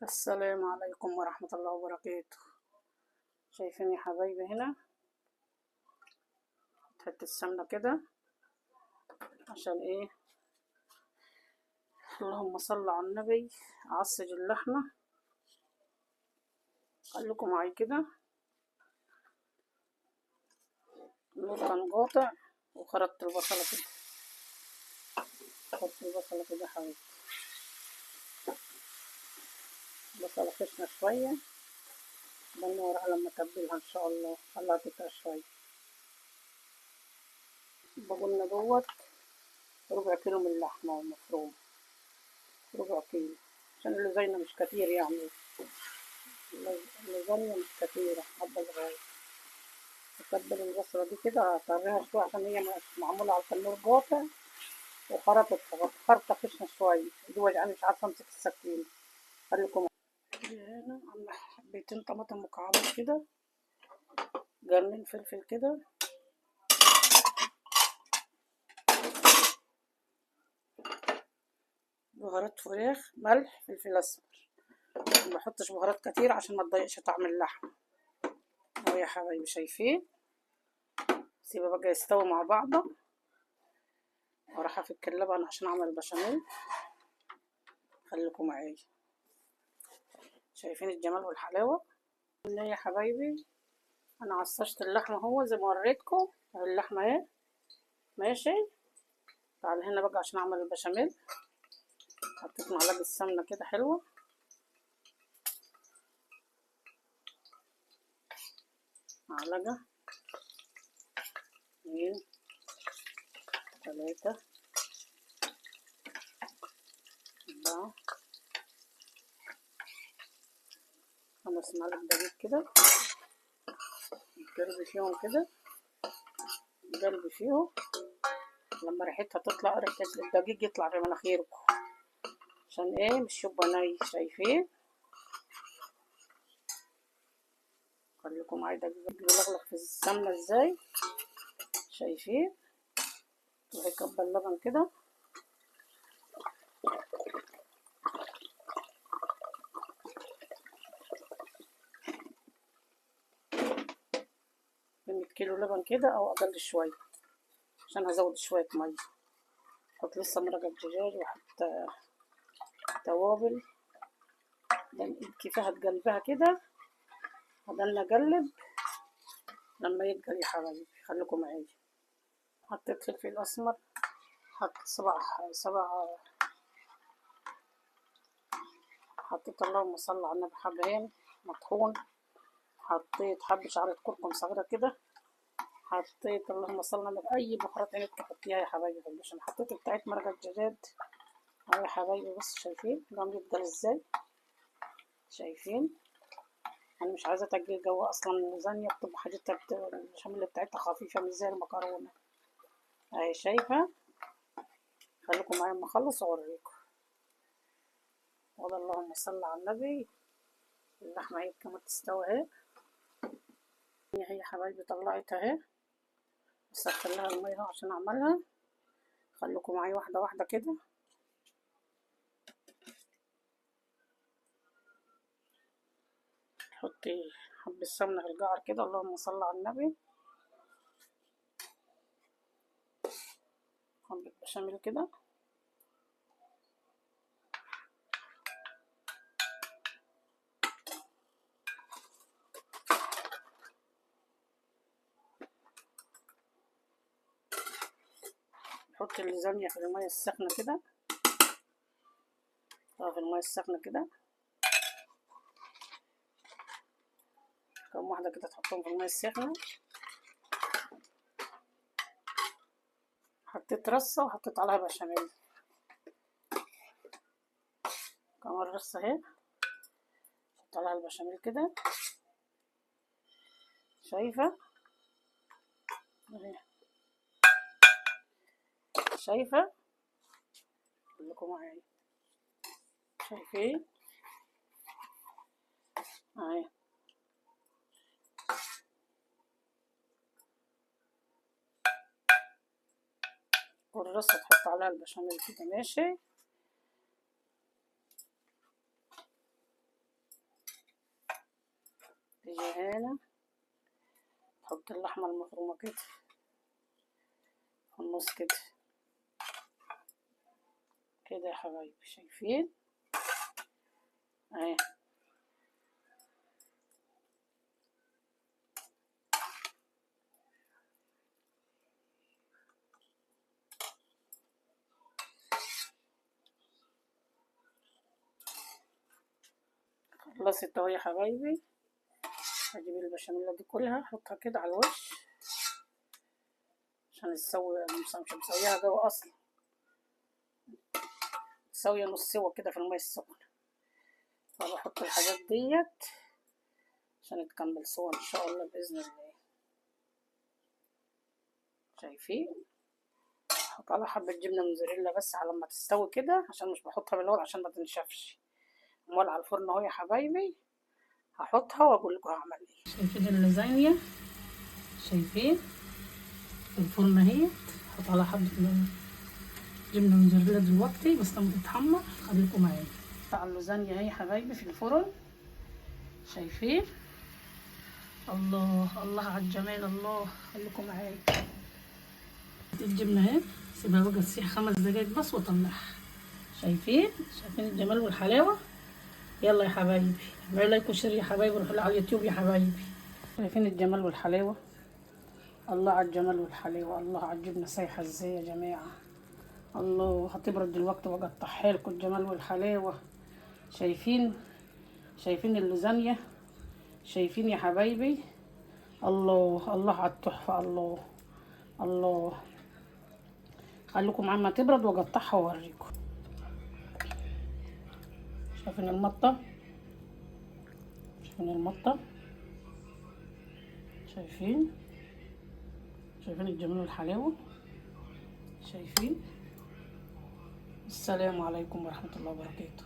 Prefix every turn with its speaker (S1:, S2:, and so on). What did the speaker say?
S1: السلام عليكم ورحمة الله وبركاته. شايفين يا حبايبي هنا حتة السمنة كده عشان ايه؟ اللهم صل على النبي. اعصج اللحمة، خليكم معايا كده. النور كان قاطع وخرطت البصلة كده، خرطت البصلة كده يا حبايبي. بصلة خشنة شوية بنورها لما اتبلها ان شاء الله، خليها تتقل شوية. بقولنا دوت ربع كيلو من اللحمة المفرومة، ربع كيلو عشان اللزانيا مش كتير، يعني اللزانيا مش كتيرة، حبة صغيرة. اتبل البصلة دي كده، هطريها شوية عشان هي معمولة على التنور قاطع وخرطت خرطة خشنة شوية، دي وجعاني مش عارفة امسك السكينة. خليكم هنا عاملة حبيتين طماطم مكعبات كده، قرنين فلفل كده، بهارات فراخ، ملح، فلفل اسمر. ما بحطش بهارات كتير عشان ما تضايقش طعم اللحم. اهو يا حبايبي شايفين، سيبه بقى يستوي مع بعضه. وراح افك اللبن عشان اعمل البشاميل. خليكم معايا. شايفين الجمال والحلاوه يا حبايبي. انا عصجت اللحمة اهو زي ما وريتكم، اللحمة اهي ماشي. تعال هنا بقى عشان اعمل البشاميل. حطيت معلقه السمنة كده حلوة، معلقه، 2 3 4 5 معالق دقيق كده، قلبي فيهم كده، قلبي فيهم لما ريحتها تطلع، ريحة الدقيق يطلع في مناخيركم عشان ايه مش يبقى ني. شايفين؟ خليكم معايا. دقيق بيلغلغ في السمنة ازاي، شايفين؟ وهيكب اللبن كده. كيلو لبن كده او اقل شوية عشان هزود شوية مية. احط لسه مرقه دجاج واحط توابل. كفاية تقلبها كده، هضل اقلب لما يتقل يا حبايبي. خليكم معايا. حطيت فلفل اسمر، حطيت سبع، حطيت اللهم صل على النبي حبهان مطحون، حطيت حبه شعره كركم صغيرة كده، حطيت اللهم صل على النبي اي بهارات عينك تحطيها يا حبايبي في البشاميل. حطيت بتاعت مرقه الدجاج اهو يا حبايبي. بصوا شايفين قام يتقل ازاي؟ شايفين؟ انا مش عايزه اتقل جوه اصلا. اللازانيا بتبقى حاجتها البشاميل بتاعتها خفيفة مش زي المكرونه اهي. شايفه؟ خليكم معايا اما اخلص واوريكم. والله اللهم صل على النبي. اللحمة اهي كمان تستوي اهي، هي يا حبايبي طلعتها اهي. بس لها المية عشان اعملها. خليكم معايا واحدة واحدة كده. حطي حبه سمنه في الجعر كده، اللهم صل على النبي. حبه بشاميل كده، حط اللازانيا في المية السخنة كده، في المية السخنة كده، كم واحدة كده تحطهم في المية السخنة. حطيت رصه وحطيت عليها بشاميل كمان رصه اهي، حط عليها البشاميل كده. شايفه؟ اهي شايفه؟ خليكم معايا. شايفين؟ اهي والرصه تحط عليها البشاميل كده ماشي. تيجي هنا تحط اللحمة المفرومة كده في النص كده كده يا حبايبي، شايفين اهي. خلصت اهو يا حبايبي. هجيب البشاميل دي كلها احطها كده على الوش عشان تسوي، مش مسويها جوه اصلا، مسويه نص سوا كده في المية السخنة. فبحط الحاجات ديت عشان تكمل سوا ان شاء الله باذن الله. شايفين؟ احط عليها حبه جبنه موزاريلا بس على ما تستوي كده، عشان مش بحطها بالاول عشان ما تنشفش. مولعه الفرن اهو يا حبايبي، هحطها واقول لكم هعمل ايه. شايفين اللازانيا؟ شايفين في الفرن اهي. هحط عليها حبه جبنه موزاريلا دلوقتي بس لما تتحمر. خليكم معايا. على اللازانيا اهي يا حبايبي في الفرن، شايفين؟ الله الله على الجمال، الله. خليكم معايا. الجبنة اهي، سيبها بقى تسيح 5 دقايق بس واطلعها. شايفين؟ شايفين الجمال والحلاوه؟ يلا يا حبايبي اعملوا like و share يا حبايبي، روحوا على اليوتيوب يا حبايبي. شايفين الجمال والحلاوه؟ الله على الجمال والحلاوه، الله على الجبنة سايحه ازاي يا جماعة. الله، هتبرد دلوقتي واقطعها لكم الجمال والحلاوه. شايفين؟ شايفين اللازانيا؟ شايفين يا حبايبي؟ الله الله على التحفة، الله الله. خليكم عما تبرد واقطعها واوريكم. شايفين المطه؟ شايفين المطه؟ شايفين؟ شايفين الجمال والحلاوه؟ شايفين؟ السلام عليكم ورحمة الله وبركاته.